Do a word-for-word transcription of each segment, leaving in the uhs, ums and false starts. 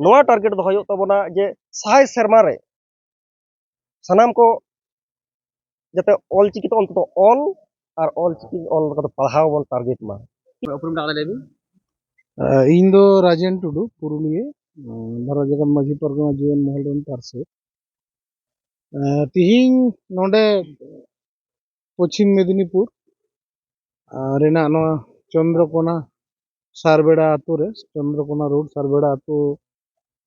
ᱱᱚᱣᱟ ᱴᱟᱨᱜᱮᱴ ᱫᱚᱦᱚᱭ ᱦᱩᱭᱩᱜ ᱛᱟᱵᱚᱱᱟ ᱡᱮ ᱥᱟᱭ ᱥᱮᱨᱢᱟ ᱨᱮ ᱥᱟᱱᱟᱢ ᱠᱚ ᱡᱟᱛᱮ ᱚᱞ ᱪᱤᱠᱤ ᱛᱮ ᱚᱱᱛᱚᱛᱚ ᱚᱞ ᱟᱨ ᱚᱞ ᱪᱤᱠᱤ ᱚᱞ ᱠᱟᱛᱮ ᱯᱟᱲᱦᱟᱣ ᱵᱚᱱ ᱴᱟᱨᱜᱮᱴ ᱢᱟ᱾ ᱩᱯᱨᱩᱢ ᱴᱟᱜ ᱞᱟᱹᱭ ᱵᱤᱱ᱾ ᱤᱧ ᱫᱚ ᱨᱟᱡᱮᱱ ᱴᱩᱰᱩ, ᱯᱩᱨᱩᱞᱤᱭᱟᱹ, ᱵᱷᱟᱨᱚᱛ ᱡᱟᱠᱟᱛ ᱢᱟᱹᱡᱷᱤ ᱯᱟᱨᱜᱟᱱᱟ ᱡᱩᱣᱟᱹᱱ ᱢᱚᱦᱚᱞ ᱨᱮᱱ ᱯᱟᱨᱥᱮᱛ᱾ ᱛᱤᱦᱤᱧ ᱱᱚᱰᱮ ᱯᱚᱪᱷᱤᱢ ᱢᱮᱫᱽᱱᱤᱯᱩᱨ ᱨᱮᱱᱟᱜ ᱱᱚᱣᱟ ᱪᱚᱱᱫᱨᱚᱠᱳᱱᱟ ᱥᱟᱨᱵᱮᱲᱟ ᱟᱛᱳ ᱨᱮ, ᱪᱚᱱᱫᱨᱚᱠᱳᱱᱟ ᱨᱳᱰ ᱥᱟᱨᱵᱮᱲᱟ ᱟᱛᱳ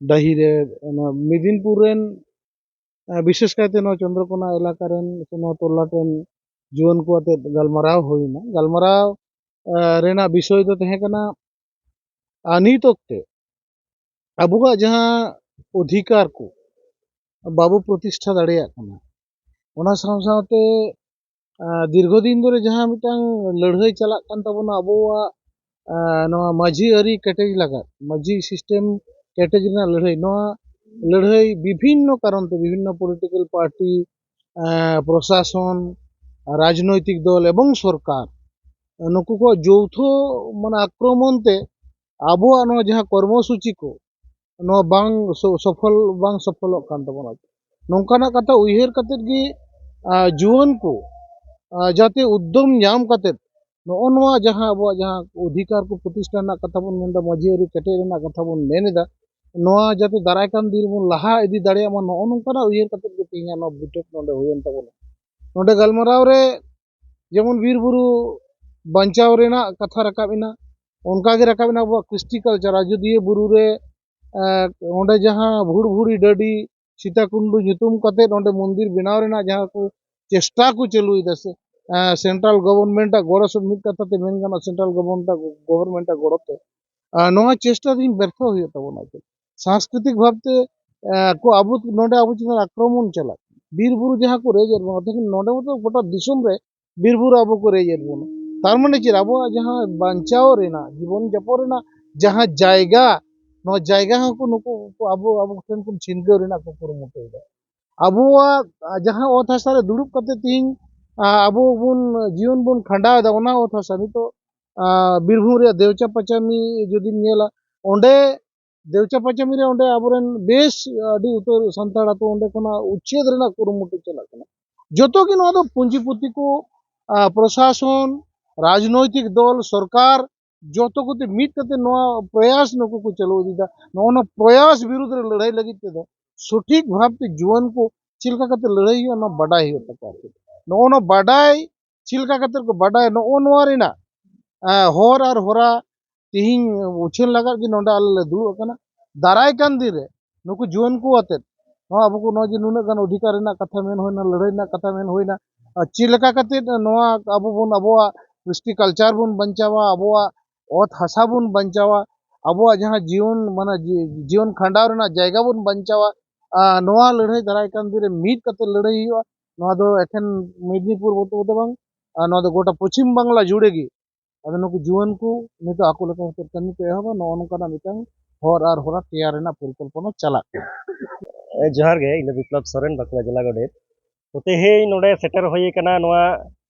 ᱰᱟᱹᱦᱤ ᱨᱮ, ᱚᱱᱟ ᱢᱮᱫᱽᱱᱤᱯᱩᱨ ᱨᱮᱱ, ᱵᱤᱥᱮᱥ ᱠᱟᱭᱛᱮ ᱱᱚᱣᱟ ᱪᱚᱱᱫᱨᱚᱠᱳᱱᱟ ᱮᱞᱟᱠᱟ ᱨᱮᱱ ᱥᱮ ᱱᱚᱣᱟ ᱴᱚᱞᱟ ᱨᱮᱱ ᱡᱩᱣᱟᱹᱱ ᱠᱚ ᱟᱛᱮ ᱜᱟᱞᱢᱟᱨᱟᱣ ᱦᱩᱭᱱᱟ᱾ ᱜᱟᱞᱢᱟᱨᱟᱣ ᱨᱮᱱᱟᱜ ᱵᱤᱥᱚᱭ ᱫᱚ ᱛᱟᱦᱮᱸ ᱠᱟᱱᱟ, ᱟᱨ ᱱᱤᱛ ᱚᱠᱛᱮ ᱟᱵᱚᱣᱟᱜ ᱡᱟᱦᱟᱸ ᱚᱫᱷᱤᱠᱟᱨ ᱠᱚ ᱵᱟᱵᱚ ᱯᱨᱚᱛᱤᱥᱴᱷᱟ ᱫᱟᱲᱮᱭᱟᱜ ᱠᱟᱱᱟ, ᱚᱱᱟ ᱥᱟᱶ ᱥᱟᱶᱛᱮ ᱫᱤᱨᱜᱷᱚ ᱫᱤᱱ ᱫᱷᱚᱨᱮ ᱡᱟᱦᱟᱸ ᱢᱤᱫᱴᱟᱝ ᱞᱟᱹᱲᱦᱟᱹᱭ ᱪᱟᱞᱟᱜ ᱠᱟᱱ ᱛᱟᱵᱚᱱᱟ ᱟᱵᱚᱣᱟᱜ ᱱᱚᱣᱟ ᱢᱟᱹᱡᱷᱤ ᱟᱹᱨᱤ ᱠᱮᱴᱮᱡ ᱞᱟᱜᱟᱫ, ᱢᱟᱹᱡᱷᱤ ᱥᱤᱥᱴᱮᱢ ᱠᱮᱴᱮᱡ ᱨᱮᱱᱟᱜ ᱞᱟᱹᱲᱦᱟᱹᱭ, ᱱᱚᱣᱟ ᱞᱟᱹᱲᱦᱟᱹᱭ ᱵᱤᱵᱷᱤᱱᱱᱚ ᱠᱟᱨᱚᱱ ᱛᱮ, ᱵᱤᱵᱷᱤᱱᱱᱚ ᱯᱚᱞᱤᱴᱤᱠᱮᱞ ᱯᱟᱨᱴᱤ, ᱯᱨᱚᱥᱟᱥᱚᱱ, ᱨᱟᱡᱽᱱᱳᱭᱛᱤᱠ ᱫᱚᱞ ᱮᱵᱚᱝ ᱥᱚᱨᱠᱟᱨ, ᱱᱩᱠᱩ ᱠᱚᱣᱟᱜ ᱡᱳᱣᱛᱷᱚ ᱢᱟᱱᱮ ᱟᱠᱨᱚᱢᱚᱱ ᱛᱮ ᱟᱵᱚᱣᱟᱜ ᱱᱚᱣᱟ ᱡᱟᱦᱟᱸ ᱠᱚᱨᱢᱚ ᱥᱩᱪᱤ ᱠᱚ, ᱱᱚᱣᱟ ᱵᱟᱝ ᱥᱚ-, ᱥᱚᱯᱷᱚᱞ, ᱵᱟᱝ ᱥᱚᱯᱷᱚᱞᱚᱜ ᱠᱟᱱ ᱛᱟᱵᱚᱱᱟ᱾ ᱱᱚᱝᱠᱟᱱᱟᱜ ᱠᱟᱛᱷᱟ ᱩᱭᱦᱟᱹᱨ ᱠᱟᱛᱮᱫ ᱜᱮ, ᱟ, ᱡᱩᱣᱟᱹᱱ ᱠᱚ, ᱟ, ᱡᱟᱛᱮ ᱩᱫᱽᱫᱚᱢ ᱧᱟᱢ ᱠᱟᱛᱮᱫ ᱱᱚᱜᱼᱚ ᱱᱚᱣᱟ ᱡᱟᱦᱟᱸ ᱟᱵᱚᱣᱟᱜ ᱡᱟᱦᱟᱸ ᱚᱫᱷᱤᱠᱟᱨ ᱠᱚ ᱯᱨᱚᱛᱤᱥᱴᱷᱟ ᱨᱮᱱᱟᱜ ᱠᱟᱛᱷᱟ ᱵᱚᱱ ᱢᱮᱱᱫᱟ, ᱢᱟᱹᱡᱷᱤ ᱟᱹᱨᱤ ᱠᱮᱴᱮᱡ ᱨᱮᱱᱟᱜ ᱠᱟᱛᱷᱟ ᱵᱚᱱ ᱢᱮᱱ ᱮᱫᱟ, ᱱᱚᱣᱟ ᱡᱟᱛᱮ ᱫᱟᱨᱟᱭ ᱠᱟᱱ ᱫᱤᱱ ᱵᱚᱱ ᱞᱟᱦᱟ ᱤᱫᱤ ᱫᱟᱲᱮᱭᱟᱜ ᱢᱟ, ᱱᱚᱜᱼᱚ ᱱᱚᱝᱠᱟᱱᱟᱜ ᱩᱭᱦᱟᱹᱨ ᱠᱟᱛᱮᱫ ᱜᱮ ᱛᱮᱦᱮᱧᱟᱜ ᱱᱚᱣᱟ ᱵᱤᱴᱷᱟᱹ ᱱᱚᱰᱮ ᱦᱩᱭᱮᱱ ᱛᱟᱵᱚᱱᱟ᱾ ᱱᱚᱰᱮ ᱜᱟᱞᱢᱟᱨᱟᱣ ᱨᱮ ᱡᱮᱢᱚᱱ ᱵᱤᱨ ᱵᱩᱨᱩ ᱵᱟᱧᱪᱟᱣ ᱨᱮᱱᱟᱜ ᱠᱟᱛᱷᱟ ᱨᱟᱠᱟᱵ ᱮᱱᱟ, ᱚᱱᱠᱟ ᱜᱮ ᱨᱟᱠᱟᱵ ᱮᱱᱟ ᱟᱵᱚᱣᱟᱜ ᱠᱨᱤᱥᱴᱤ ᱠᱟᱞᱪᱟᱨ ᱟᱡᱚᱫᱤᱭᱟᱹ ᱵᱩᱨᱩ ᱨᱮ, ᱮ, ᱚᱸᱰᱮ ᱡᱟᱦᱟᱸ ᱵᱷᱩᱲᱵᱷᱩᱲᱤ ᱰᱟᱹᱰᱤ ᱥᱤᱛᱟ ᱠᱩᱱᱰᱩ ᱧᱩᱛᱩᱢ ᱠᱟᱛᱮᱫ ᱚᱸᱰᱮ ᱢᱚᱱᱫᱤᱨ ᱵᱮᱱᱟᱣ ᱨᱮᱱᱟᱜ ᱡᱟᱦᱟᱸ ᱠᱚ ᱪᱮᱥᱴᱟ ᱠᱚ ᱪᱟᱹᱞᱩᱭᱮᱫᱟ ᱥᱮ, ᱮ, ᱥᱮᱱᱴᱨᱟᱞ ᱜᱚᱵᱷᱚᱨᱱᱢᱮᱱᱴ ᱟᱜ ᱜᱚᱲᱚ ᱥᱮ ᱢᱤᱫ ᱠᱟᱛᱷᱟ ᱛᱮ ᱢᱮᱱ ᱜᱟᱱᱚᱜᱼᱟ ᱥᱮᱱᱴᱨᱟᱞ ᱜᱚᱵᱷᱚᱨᱱᱢᱮᱱᱴ ᱟᱜ ᱜᱚ-, ᱜᱚᱵᱷᱚᱨᱱᱢᱮᱱᱴ ᱟᱜ ᱜᱚᱲᱚ ᱛᱮ, ᱮ, ᱱᱚᱣᱟ ᱪᱮᱥᱴᱟ ᱫᱚᱧ ᱵᱮᱨᱛᱷᱚ ᱦᱩᱭᱩᱜ ᱛᱟᱵᱚᱱᱟ᱾ ᱥᱟᱝᱥᱠᱨᱤᱛᱤᱠ ᱵᱷᱟᱵᱛᱮ, ᱮ, ᱠᱚ ᱟᱵᱚ ᱱᱚᱰᱮ ᱟᱵᱚ ᱪᱮᱛᱟᱱ ᱨᱮ ᱟᱠᱨᱚᱢᱚᱱ ᱪᱟᱞᱟᱜ, ᱵᱤᱨ ᱵᱩᱨᱩ ᱡᱟᱦᱟᱸ ᱠᱚ ᱨᱮᱡ ᱮᱫ ᱵᱚᱱᱟ, ᱛᱮᱦᱮᱧ ᱱᱚᱰᱮ ᱢᱟᱛᱚ ᱜᱚᱴᱟ ᱫᱤᱥᱚᱢ ᱨᱮ ᱵᱤᱨ ᱵᱩᱨᱩ ᱟᱵᱚ ᱠᱚ ᱨᱮᱡ ᱮᱫ ᱵᱚᱱᱟ᱾ ᱛᱟᱨ ᱢᱟᱱᱮ ᱪᱮᱫ? ᱟᱵᱚᱣᱟᱜ ᱡᱟᱦᱟᱸ ᱵᱟᱧᱪᱟᱣ ᱨᱮᱱᱟᱜ, ᱡᱤᱵᱚᱱ ᱡᱟᱯᱚᱱ ᱨᱮᱱᱟᱜ ᱡᱟᱦᱟᱸ ᱡᱟᱭᱜᱟ, ᱱᱚᱣᱟ ᱡᱟᱭᱜᱟ ᱦᱚᱸᱠᱚ ᱱᱩᱠᱩ ᱠᱚ ᱟᱵᱚ, ᱟᱵᱚ ᱴᱷᱮᱱ ᱠᱷᱚᱱ ᱪᱷᱤᱱᱜᱟᱹᱣ ᱨᱮᱱᱟᱜ ᱠᱚ ᱠᱩᱨᱩᱢᱩᱴᱩᱭᱮᱫᱟ᱾ ᱟᱵᱚᱣᱟᱜ ᱡᱟᱦᱟᱸ ᱚᱛ ᱦᱟᱥᱟ ᱨᱮ ᱫᱩᱲᱩᱵ ᱠᱟᱛᱮ ᱛᱤᱦᱤᱧ, ᱟ, ᱟᱵᱚ ᱵᱚᱱ ᱡᱤᱭᱚᱱ ᱵᱚᱱ ᱠᱷᱟᱸᱰᱟᱣ ᱮᱫᱟ, ᱚᱱᱟ ᱚᱛ ᱦᱟᱥᱟ ᱱᱤᱛᱚᱜ, ᱟ, ᱵᱤᱨᱵᱷᱩᱢ ᱨᱮᱭᱟᱜ ᱫᱮᱣᱪᱟ ᱯᱟᱪᱟᱢᱤ ᱡᱩᱫᱤᱢ ᱧᱮᱞᱟ, ᱚᱸᱰᱮ ᱫᱮᱣᱪᱟ ᱯᱟᱪᱟᱢᱤ ᱨᱮ ᱚᱸᱰᱮ ᱟᱵᱚᱨᱮᱱ ᱵᱮᱥ ᱟᱹᱰᱤ ᱩᱛᱟᱹᱨ ᱥᱟᱱᱛᱟᱲ ᱟᱹᱛᱩ ᱚᱸᱰᱮ ᱠᱷᱚᱱᱟᱜ ᱩᱪᱷᱮᱫ ᱨᱮᱱᱟᱜ ᱠᱩᱨᱩᱢᱩᱴᱩ ᱪᱟᱞᱟᱜ ᱠᱟᱱᱟ᱾ ᱡᱚᱛᱚ ᱜᱮ ᱱᱚᱣᱟ ᱫᱚ ᱯᱩᱸᱡᱤᱯᱩᱛᱤ ᱠᱚ, ᱟ, ᱯᱨᱚᱥᱟᱥᱚᱱ, ᱨᱟᱡᱽᱱᱳᱭᱛᱤᱠ ᱫᱚᱞ, ᱥᱚᱨᱠᱟᱨ, ᱡᱚᱛᱚ ᱠᱚᱛᱮ ᱢᱤᱫ ᱠᱟᱛᱮ ᱱᱚᱣᱟ ᱯᱨᱚᱭᱟᱥ ᱱᱩᱠᱩ ᱠᱚ ᱪᱟᱹᱞᱩ ᱤᱫᱤᱭᱮᱫᱟ᱾ ᱱᱚᱜᱼᱚ ᱱᱚᱣᱟ ᱯᱨᱚᱭᱟᱥ ᱵᱤᱨᱩᱫᱽ ᱨᱮ ᱞᱟᱹᱲᱦᱟᱹᱭ ᱞᱟᱹᱜᱤᱫ ᱛᱮᱫᱚ ᱥᱚᱴᱷᱤᱠ ᱵᱷᱟᱵᱽᱛᱮ ᱡᱩᱣᱟᱹᱱ ᱠᱚ ᱪᱮᱫ ᱞᱮᱠᱟ ᱠᱟᱛᱮ ᱞᱟᱹᱲᱦᱟᱹᱭ ᱦᱩᱭᱩᱜᱼᱟ, ᱚᱱᱟ ᱵᱟᱰᱟᱭ ᱦᱩᱭᱩᱜ ᱛᱟᱠᱚᱣᱟ᱾ ᱱᱚᱜᱼᱚ ᱱᱚᱣᱟ ᱵᱟᱰᱟᱭ ᱪᱮᱫ ᱞᱮᱠᱟ ᱠᱟᱛᱮ ᱠᱚ ᱵᱟᱰᱟᱭᱟ, ᱱᱚᱜᱼᱚ ᱱᱚᱣᱟ ᱨᱮᱱᱟᱜ, ᱮᱸ, ᱦᱚᱨ ᱟᱨ ᱦᱚᱨᱟ ᱛᱮᱦᱮᱧ ᱩᱪᱷᱟᱹᱱ ᱞᱟᱜᱟᱫ ᱜᱮ ᱱᱚᱰᱮ ᱟᱞᱮ ᱞᱮ ᱫᱩᱲᱩᱵ ᱟᱠᱟᱱᱟ᱾ ᱫᱟᱨᱟᱭ ᱠᱟᱱ ᱫᱤᱱ ᱨᱮ ᱱᱩᱠᱩ ᱡᱩᱣᱟᱹᱱ ᱠᱚ ᱟᱛᱮᱫ ᱱᱚᱣᱟ ᱟᱵᱚ ᱠᱚ ᱱᱚᱜᱼᱚᱭ ᱡᱮ ᱱᱩᱱᱟᱹᱜ ᱜᱟᱱ ᱚᱫᱷᱤᱠᱟᱨ ᱨᱮᱱᱟᱜ ᱠᱟᱛᱷᱟ ᱢᱮᱱ ᱦᱩᱭᱱᱟ, ᱞᱟᱹᱲᱦᱟᱹᱭ ᱨᱮᱱᱟᱜ ᱠᱟᱛᱷᱟ ᱢᱮᱱ ᱦᱩᱭᱱᱟ, ᱟᱨ ᱪᱮᱫ ᱞᱮᱠᱟ ᱠᱟᱛᱮᱫ ᱱᱚᱣᱟ ᱟᱵᱚ ᱵᱚᱱ ᱟᱵᱚᱣᱟᱜ ᱠᱨᱤᱥᱴᱤ ᱠᱟᱞᱪᱟᱨ ᱵᱚᱱ ᱵᱟᱧᱪᱟᱣᱟ, ᱟᱵᱚᱣᱟᱜ ᱚᱛ ᱦᱟᱥᱟ ᱵᱚᱱ ᱵᱟᱧᱪᱟᱣᱟ, ᱟᱵᱚᱣᱟᱜ ᱡᱟᱦᱟᱸ ᱡᱤᱭᱚᱱ, ᱢᱟᱱᱮ ᱡᱤ-, ᱡᱤᱭᱚᱱ ᱠᱷᱟᱸᱰᱟᱣ ᱨᱮᱱᱟᱜ ᱡᱟᱭᱜᱟ ᱵᱚᱱ ᱵᱟᱧᱪᱟᱣᱟ᱾ ᱟᱨ ᱱᱚᱣᱟ ᱞᱟᱹᱲᱦᱟᱹᱭ ᱫᱟᱨᱟᱭ ᱠᱟᱱ ᱫᱤᱱ ᱨᱮ ᱢᱤᱫ ᱠᱟᱛᱮ ᱞᱟᱹᱲᱦᱟᱹᱭ ᱦᱩᱭᱩᱜᱼᱟ᱾ ᱱᱚᱣᱟ ᱫᱚ ᱮᱠᱷᱮᱱ ᱢᱮᱫᱽᱱᱤᱯᱩᱨ ᱢᱚᱛᱚ ᱫᱚ ᱵᱟᱝ, ᱟᱨ ᱱᱚᱣᱟ ᱫᱚ ᱜᱚᱴᱟ ᱯᱚᱪᱷᱤᱢ ᱵᱟᱝᱞᱟ ᱡᱩᱲᱮ ᱜᱮ᱾ ᱟᱫᱚ ᱱᱩᱠᱩ ᱡᱩᱣᱟᱹᱱ ᱠᱚ ᱱᱤᱛᱚᱜ ᱟᱠᱚ ᱞᱮᱠᱟ ᱠᱟᱛᱮ ᱠᱟᱹᱢᱤ ᱠᱚ ᱮᱦᱚᱵᱟ, ᱱᱚᱜᱼᱚ ᱱᱚᱝᱠᱟᱱᱟᱜ ᱢᱤᱫᱴᱟᱝ ᱦᱚᱨ ᱟᱨ ᱦᱚᱨᱟ ᱛᱮᱭᱟᱨ ᱨᱮᱱᱟᱜ ᱯᱚᱨᱤᱠᱚᱞᱯᱚᱱᱟ ᱪᱟᱞᱟᱜ ᱠᱟᱱᱟ᱾ ᱮ, ᱡᱚᱦᱟᱨ ᱜᱮ, ᱤᱧ ᱫᱚ ᱵᱤᱯᱞᱚᱵ ᱥᱚᱨᱮᱱ, ᱵᱟᱸᱠᱩᱲᱟ ᱡᱮᱞᱟ ᱜᱚᱰᱮᱛ᱾ ᱛᱚ, ᱛᱮᱦᱮᱧ ᱱᱚᱰᱮ ᱥᱮᱴᱮᱨ ᱦᱩᱭ ᱟᱠᱟᱱᱟ ᱱᱚᱣᱟ,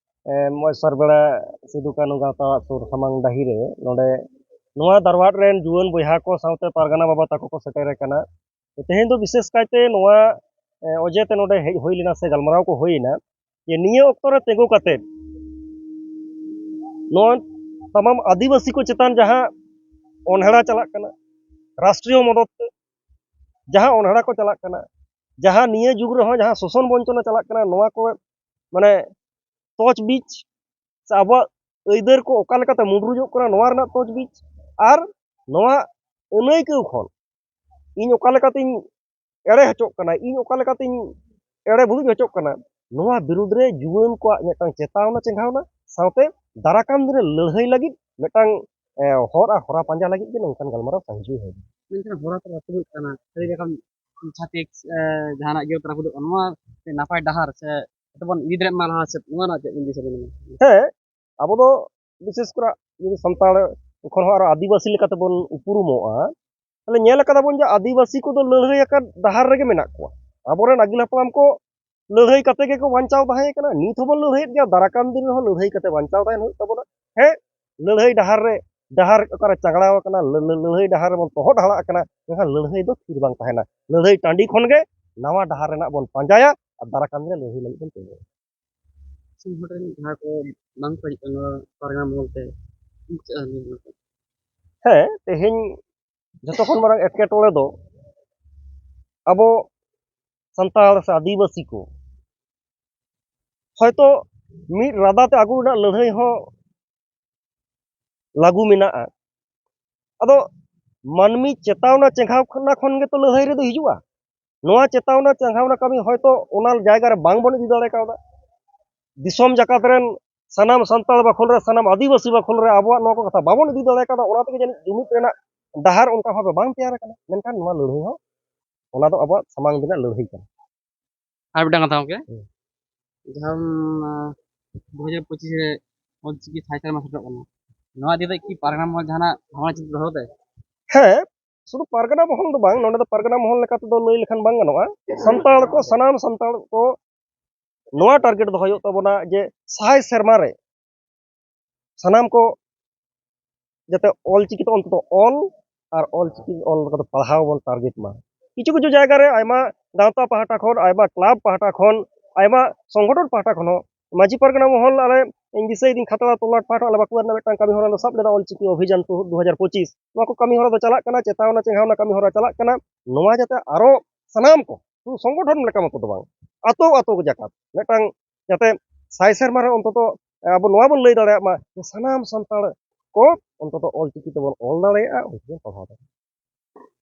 ᱮ, ᱱᱚᱜᱼᱚᱭ ᱥᱟᱨᱵᱮᱲᱟ ᱥᱤᱫᱩ ᱠᱟᱹᱱᱦᱩ ᱜᱟᱶᱛᱟ ᱥᱩᱨ ᱥᱟᱢᱟᱝ ᱰᱟᱹᱦᱤ ᱨᱮ ᱱᱚᱰᱮ ᱱᱚᱣᱟ ᱫᱟᱨᱣᱟᱴ ᱨᱮᱱ ᱡᱩᱣᱟᱹᱱ ᱵᱚᱭᱦᱟ ᱠᱚ ᱥᱟᱶᱛᱮ ᱯᱟᱨᱜᱟᱱᱟ ᱵᱟᱵᱟ ᱛᱟᱠᱚ ᱠᱚ ᱥᱮᱴᱮᱨ ᱟᱠᱟᱱᱟ᱾ ᱛᱮᱦᱮᱧ ᱫᱚ ᱵᱤᱥᱮᱥ ᱠᱟᱭᱛᱮ ᱱᱚᱣᱟ, ᱮ, ᱚᱡᱮ ᱛᱮ ᱱᱚᱰᱮ ᱦᱮᱡ ᱦᱩᱭ ᱞᱮᱱᱟ ᱥᱮ ᱜᱟᱞᱢᱟᱨᱟᱣ ᱠᱚ ᱦᱩᱭ ᱮᱱᱟ ᱡᱮ ᱱᱤᱭᱟᱹ ᱚᱠᱛᱚ ᱨᱮ ᱛᱤᱸᱜᱩ ᱠᱟᱛᱮ ᱱᱚᱣᱟ ᱛᱟᱢᱟᱢ ᱟᱹᱫᱤᱵᱟᱹᱥᱤ ᱠᱚ ᱪᱮᱛᱟᱱ ᱡᱟᱦᱟᱸ ᱚᱱᱦᱮᱲᱟ ᱪᱟᱞᱟᱜ ᱠᱟᱱᱟ, ᱨᱟᱥᱴᱨᱤᱭᱚ ᱢᱚᱫᱚᱛ ᱛᱮ ᱡᱟᱦᱟᱸ ᱚᱱᱦᱮᱲᱟ ᱠᱚ ᱪᱟᱞᱟᱜ ᱠᱟᱱᱟ, ᱡᱟᱦᱟᱸ ᱱᱤᱭᱟᱹ ᱡᱩᱜᱽ ᱨᱮᱦᱚᱸ ᱡᱟᱦᱟᱸ ᱥᱳᱥᱚᱱ ᱵᱚᱧᱪᱚᱱᱟ ᱪᱟᱞᱟᱜ ᱠᱟᱱᱟ, ᱱᱚᱣᱟ ᱠᱚ ᱢᱟᱱᱮ ᱛᱚᱡᱽᱵᱤᱡᱽ ᱥᱮ ᱟᱵᱚᱣᱟᱜ ᱟᱹᱭᱫᱟᱹᱨ ᱠᱚ ᱚᱠᱟ ᱞᱮᱠᱟᱛᱮ ᱢᱩᱰᱨᱩᱡᱚᱜ ᱠᱟᱱᱟ, ᱱᱚᱣᱟ ᱨᱮᱱᱟᱜ ᱛᱚᱡᱽᱵᱤᱡᱽ ᱟᱨ ᱱᱚᱣᱟ ᱟᱹᱱᱟᱹᱭᱠᱟᱹᱣ ᱠᱷᱚᱱ ᱤᱧ ᱚᱠᱟ ᱞᱮᱠᱟᱛᱤᱧ ᱮᱲᱮ ᱦᱚᱪᱚᱜ ᱠᱟᱱᱟ, ᱤᱧ ᱚᱠᱟ ᱞᱮᱠᱟᱛᱤᱧ ᱮᱲᱮ ᱵᱩᱨᱩᱡ ᱦᱚᱪᱚᱜ ᱠᱟᱱᱟ, ᱱᱚᱣᱟ ᱵᱤᱨᱩᱫᱽ ᱨᱮ ᱡᱩᱣᱟᱹᱱ ᱠᱚᱣᱟᱜ ᱢᱤᱫᱴᱟᱝ ᱪᱮᱛᱟᱣᱱᱟ ᱪᱮᱸᱜᱷᱟᱣᱱᱟ, ᱥᱟᱶᱛᱮ ᱫᱟᱨᱟᱠᱟᱱ ᱫᱤᱱ ᱨᱮ ᱞᱟᱹᱲᱦᱟᱹᱭ ᱞᱟᱹᱜᱤᱫ ᱢᱤᱫᱴᱟᱝ, ᱮ, ᱦᱚᱨ ᱟᱨ ᱦᱚᱨᱟ ᱯᱟᱸᱡᱟ ᱞᱟᱹᱜᱤᱫ ᱜᱮ ᱱᱚᱝᱠᱟᱱ ᱜᱟᱞᱢᱟᱨᱟᱣ ᱥᱟᱹᱦᱤᱡᱩᱭ ᱦᱩᱭ ᱮᱱᱟ᱾ ᱢᱮᱱᱠᱷᱟᱱ ᱦᱚᱨᱟ ᱛᱚ ᱨᱟᱹᱯᱩᱫᱚᱜ ᱠᱟᱱᱟ, ᱥᱟᱹᱨᱤ ᱞᱮᱠᱷᱟᱱ ᱪᱷᱟᱹᱛᱤᱠ, ᱮ, ᱡᱟᱦᱟᱱᱟᱜ ᱜᱮ ᱨᱟᱹᱯᱩᱫᱚᱜ ᱠᱟᱱᱟ, ᱱᱚᱣᱟ ᱱᱟᱯᱟᱭ ᱰᱟᱦᱟᱨ ᱥᱮ ᱛᱮᱵᱚᱱ ᱤᱫᱤ ᱫᱟᱲᱮᱭᱟᱜ ᱢᱟ ᱞᱟᱦᱟ ᱥᱮᱫ, ᱱᱚᱣᱟ ᱨᱮᱱᱟᱜ ᱪᱮᱫ ᱵᱤᱱ ᱫᱤᱥᱟᱹ ᱵᱤᱱ ᱮᱢᱟ? ᱦᱮᱸ, ᱟᱵᱚ ᱫᱚ ᱵᱤᱥᱮᱥ ᱠᱚᱨᱮ ᱡᱩᱫᱤ ᱥᱟᱱᱛᱟᱲ ᱠᱷᱚᱱ ᱦᱚᱸ ᱟᱨᱚ ᱟᱹᱫᱤᱵᱟᱹᱥᱤ ᱞᱮᱠᱟᱛᱮ ᱵᱚᱱ ᱩᱯᱨᱩᱢᱚᱜᱼᱟ, ᱛᱟᱦᱞᱮ ᱧᱮᱞ ᱟᱠᱟᱫᱟ ᱵᱚᱱ ᱡᱮ ᱟᱹᱫᱤᱵᱟᱹᱥᱤ ᱠᱚᱫᱚ ᱞᱟᱹᱲᱦᱟᱹᱭ ᱟᱠᱟᱫ ᱰᱟᱦᱟᱨ ᱨᱮᱜᱮ ᱢᱮᱱᱟᱜ ᱠᱚᱣᱟ᱾ ᱟᱵᱚᱨᱮᱱ ᱟᱹᱜᱤᱞ ᱦᱟᱯᱲᱟᱢ ᱠᱚ ᱞᱟᱹᱲᱦᱟᱹᱭ ᱠᱟᱛᱮ ᱜᱮᱠᱚ ᱵᱟᱧᱪᱟᱣ ᱛᱟᱦᱮᱸ ᱠᱟᱱᱟ, ᱱᱤᱛ ᱦᱚᱸᱵᱚᱱ ᱞᱟᱹᱲᱦᱟᱹᱭᱮᱫ ᱜᱮᱭᱟ, ᱫᱟᱨᱟᱠᱟᱱ ᱫᱤᱱ ᱨᱮᱦᱚᱸ ᱞᱟᱹᱲᱦᱟᱹᱭ ᱠᱟᱛᱮ ᱵᱟᱧᱪᱟᱣ ᱛᱟᱦᱮᱱ ᱦᱩᱭᱩᱜ ᱛᱟᱵᱚᱱᱟ᱾ ᱦᱮᱸ, ᱞᱟᱹᱲᱦᱟᱹᱭ ᱰᱟᱦᱟᱨ ᱨᱮ ᱰᱟᱦᱟᱨ ᱚᱠᱟᱨᱮ ᱪᱟᱝᱲᱟᱣ ᱟᱠᱟᱱᱟ, ᱞᱟᱹ- ᱞᱟᱹ- ᱞᱟᱹᱲᱦᱟᱹᱭ ᱰᱟᱦᱟᱨ ᱨᱮᱵᱚᱱ ᱛᱚᱦᱚᱫ ᱦᱟᱞᱟᱜ ᱠᱟᱱᱟ, ᱢᱮᱱᱠᱷᱟᱱ ᱞᱟᱹᱲᱦᱟᱹᱭ ᱫᱚ ᱛᱷᱤᱨ ᱵᱟᱝ ᱛᱟᱦᱮᱱᱟ᱾ ᱞᱟᱹᱲᱦᱟᱹᱭ ᱴᱟᱺᱰᱤ ᱠᱷᱚᱱ ᱜᱮ ᱱᱟᱣᱟ ᱰᱟᱦᱟᱨ ᱨᱮᱱᱟᱜ ᱵᱚᱱ ᱯᱟᱸᱡᱟᱭᱟ ᱟᱨ ᱫᱟᱨᱟᱭ ᱠᱟᱱ ᱫᱤᱱ ᱨᱮ ᱞᱟᱹᱲᱦᱟᱹᱭ ᱞᱟᱹᱜᱤᱫ ᱵᱚᱱ ᱛᱤᱸᱜᱩᱱᱟ᱾ ᱥᱤᱧ ᱦᱚᱲ ᱨᱮᱱ ᱡᱟᱦᱟᱸ ᱠᱚ ᱵᱟᱝ ᱠᱚ ᱦᱤᱡᱩᱜ ᱠᱟᱱᱟ ᱱᱚᱣᱟ ᱯᱟᱨᱜᱟᱱᱟ ᱢᱚᱦᱚᱞ ᱛᱮ, ᱪᱮᱫ ᱮᱢ ᱞᱟᱹᱭᱟ ᱚᱱᱟ ᱠᱚ? ᱦᱮᱸ, ᱛᱮᱦᱮᱧ ᱡᱚᱛᱚ ᱠᱷᱚᱱ ᱢᱟᱨᱟᱝ ᱮᱴᱠᱮᱴᱚᱬᱮ ᱫᱚ ᱟᱵᱚ ᱥᱟᱱᱛᱟᱲ ᱥᱮ ᱟᱹᱫᱤᱵᱟᱹᱥᱤ ᱠᱚ ᱦᱚᱭᱛᱚ ᱢᱤᱫ ᱨᱟᱫᱟ ᱛᱮ ᱟᱹᱜᱩ ᱨᱮᱱᱟᱜ ᱞᱟᱹᱲᱦᱟᱹᱭ ᱦᱚᱸ ᱞᱟᱹᱜᱩ ᱢᱮᱱᱟᱜᱼᱟ᱾ ᱟᱫᱚ ᱢᱟᱹᱱᱢᱤ ᱪᱮᱛᱟᱣᱱᱟ ᱪᱮᱸᱜᱷᱟᱣᱱᱟ ᱠᱷᱚᱱ ᱜᱮᱛᱚ ᱞᱟᱹᱲᱦᱟᱹᱭ ᱨᱮᱫᱚ ᱦᱤᱡᱩᱜᱼᱟ᱾ ᱱᱚᱣᱟ ᱪᱮᱛᱟᱣᱱᱟ ᱪᱮᱸᱜᱷᱟᱣᱱᱟ ᱠᱟᱹᱢᱤ ᱦᱚᱭᱛᱚ ᱚᱱᱟ ᱡᱟᱭᱜᱟ ᱨᱮ ᱵᱟᱝ ᱵᱚᱱ ᱤᱫᱤ ᱫᱟᱲᱮ ᱠᱟᱣᱫᱟ᱾ ᱫᱤᱥᱚᱢ ᱡᱟᱠᱟᱛ ᱨᱮᱱ ᱥᱟᱱᱟᱢ ᱥᱟᱱᱛᱟᱲ ᱵᱟᱠᱷᱳᱞ ᱨᱮ, ᱥᱟᱱᱟᱢ ᱟᱹᱫᱤᱵᱟᱹᱥᱤ ᱵᱟᱠᱷᱳᱞ ᱨᱮ ᱟᱵᱚᱣᱟᱜ ᱱᱚᱣᱟ ᱠᱚ ᱠᱟᱛᱷᱟ ᱵᱟᱵᱚᱱ ᱤᱫᱤ ᱫᱟᱲᱮ ᱠᱟᱣᱫᱟ, ᱚᱱᱟ ᱛᱮᱜᱮ ᱡᱟᱹᱱᱤᱡ ᱡᱩᱢᱤᱫ ᱨᱮᱱᱟᱜ ᱰᱟᱦᱟᱨ ᱚᱱᱠᱟ ᱵᱷᱟᱵᱮ ᱵᱟᱝ ᱛᱮᱭᱟᱨ ᱟᱠᱟᱱᱟ᱾ ᱢᱮᱱᱠᱷᱟᱱ ᱱᱚᱣᱟ ᱞᱟᱹᱲᱦᱟᱹᱭ ᱦᱚᱸ ᱚᱱᱟ ᱫᱚ ᱟᱵᱚᱣᱟᱜ ᱥᱟᱢᱟᱝ ᱨᱮᱱᱟᱜ ᱞᱟᱹᱲᱦᱟᱹᱭ ᱠᱟᱱᱟ᱾ ᱟᱨ ᱢᱤᱫᱴᱟᱝ ᱠᱟᱛᱷᱟ ᱜᱚᱢᱠᱮ, ᱦᱮᱸ᱾ ᱡᱟᱦᱟᱸ ᱫᱩ ᱦᱟᱡᱟᱨ ᱯᱚᱸᱪᱤᱥ ᱨᱮ ᱚᱞᱪᱤᱠᱤ ᱥᱟᱭ ᱥᱮᱨᱢᱟ ᱥᱮᱴᱮᱨᱚᱜ ᱠᱟᱱᱟ, ᱱᱚᱣᱟ ᱤᱫᱤ ᱠᱟᱛᱮ ᱠᱤ ᱯᱟᱨᱜᱟᱱᱟ ᱢᱚᱦᱚᱞ ᱡᱟᱦᱟᱱᱟᱜ ᱵᱷᱟᱵᱽᱱᱟ ᱪᱤᱱᱛᱟᱹ ᱫᱚᱦᱚ ᱠᱟᱫᱟᱭ? ᱦᱮᱸ, ᱥᱩᱫᱷᱩ ᱯᱟᱨᱜᱟᱱᱟ ᱢᱚᱦᱚᱞ ᱫᱚ ᱵᱟᱝ, ᱱᱚᱰᱮ ᱫᱚ ᱯᱟᱨᱜᱟᱱᱟ ᱢᱚᱦᱚᱞ ᱞᱮᱠᱟ ᱛᱮᱫᱚ ᱞᱟᱹᱭ ᱞᱮᱠᱷᱟᱱ ᱵᱟᱝ ᱜᱟᱱᱚᱜᱼᱟ᱾ ᱥᱟᱱᱛᱟᱲ ᱠᱚ, ᱥᱟᱱᱟᱢ ᱥᱟᱱᱛᱟᱲ ᱠᱚ ᱱᱚᱣᱟ ᱴᱟᱨᱜᱮᱴ ᱫᱚᱦᱚᱭ ᱦᱩᱭᱩᱜ ᱛᱟᱵᱚᱱᱟ ᱡᱮ ᱥᱟᱭ ᱥᱮᱨᱢᱟ ᱨᱮ ᱥᱟᱱᱟᱢ ᱠᱚ ᱡᱟᱛᱮ ᱚᱞᱪᱤᱠᱤ ᱛᱮ ᱚᱱᱛᱚᱛᱚ ᱚᱞ ᱟᱨ ᱚᱞᱪᱤᱠᱤ ᱚᱞ ᱠᱟᱛᱮ ᱯᱟᱲᱦᱟᱣ ᱵᱚᱱ ᱴᱟᱨᱜᱮᱴ ᱢᱟ᱾ ᱠᱤᱪᱷᱩ ᱠᱤᱪᱷᱩ ᱡᱟᱭᱜᱟ ᱨᱮ ᱟᱭᱢᱟ ᱜᱟᱶᱛᱟ ᱯᱟᱦᱴᱟ ᱠᱷᱚᱱ, ᱟᱭᱢᱟ ᱠᱞᱟᱵᱽ ᱯᱟᱦᱴᱟ ᱠᱷᱚᱱ, ᱟᱭᱢᱟ ᱥᱚᱝᱜᱚᱴᱷᱚᱱ ᱯᱟᱦᱴᱟ ᱠᱷᱚᱱ ᱦᱚᱸ, ᱢᱟᱹᱡᱷᱤ ᱯᱟᱨᱜᱟᱱᱟ ᱢᱚᱦᱚᱞ, ᱟᱞᱮ ᱤᱧ ᱫᱤᱥᱟᱹᱭᱫᱤᱧ ᱠᱷᱟᱛᱲᱟ ᱛᱚᱞᱞᱟᱴ ᱯᱟᱦᱴᱟ ᱟᱞᱮ ᱵᱟᱸᱠᱩᱲᱟ ᱨᱮᱱᱟᱜ ᱢᱤᱫᱴᱟᱝ ᱠᱟᱹᱢᱤ ᱦᱚᱨᱟ ᱞᱮ ᱥᱟᱵ ᱞᱮᱫᱟ, ᱚᱞᱪᱤᱠᱤ ᱚᱵᱷᱤᱡᱟᱱ ᱫᱩ ᱦᱟᱡᱟᱨ ᱯᱚᱸᱪᱤᱥ᱾ ᱱᱚᱣᱟ ᱠᱚ ᱠᱟᱹᱢᱤ ᱦᱚᱨᱟ ᱫᱚ ᱪᱟᱞᱟᱜ ᱠᱟᱱᱟ, ᱪᱮᱛᱟᱣᱱᱟ ᱪᱮᱸᱜᱷᱟᱣᱱᱟ ᱠᱟᱹᱢᱤ ᱦᱚᱨᱟ ᱪᱟᱞᱟᱜ ᱠᱟᱱᱟ᱾ ᱱᱚᱣᱟ ᱡᱟᱛᱮ ᱟᱨᱚ ᱥᱟᱱᱟᱢ ᱠᱚ, ᱥᱩᱫᱷᱩ ᱥᱚᱝᱜᱚᱴᱷᱚᱱ ᱞᱮᱠᱟ ᱢᱚᱛᱚ ᱫᱚ ᱵᱟᱝ, ᱟᱛᱳ ᱟᱛᱳ ᱡᱟᱠᱟᱛ ᱢᱤᱫᱴᱟᱝ ᱡᱟᱛᱮ ᱥᱟᱭ ᱥᱮᱨᱢᱟ ᱨᱮ ᱚᱱᱛᱚᱛᱚ ᱟᱵᱚ ᱱᱚᱣᱟ ᱵᱚᱱ ᱞᱟᱹᱭ ᱫᱟᱲᱮᱭᱟᱜ ᱢᱟ ᱡᱮ ᱥᱟᱱᱟᱢ ᱥᱟᱱᱛᱟᱲ ᱠᱚ ᱚᱱᱛᱚᱛᱚ ᱚᱞᱪᱤᱠᱤ ᱛᱮᱵᱚᱱ ᱚᱞ ᱫᱟᱲᱮᱭᱟᱜᱼᱟ, ᱚᱞᱪᱤᱠᱤ ᱵᱚᱱ ᱯᱟᱲᱦᱟᱣ ᱫᱟᱲᱮᱭᱟᱜᱼᱟ᱾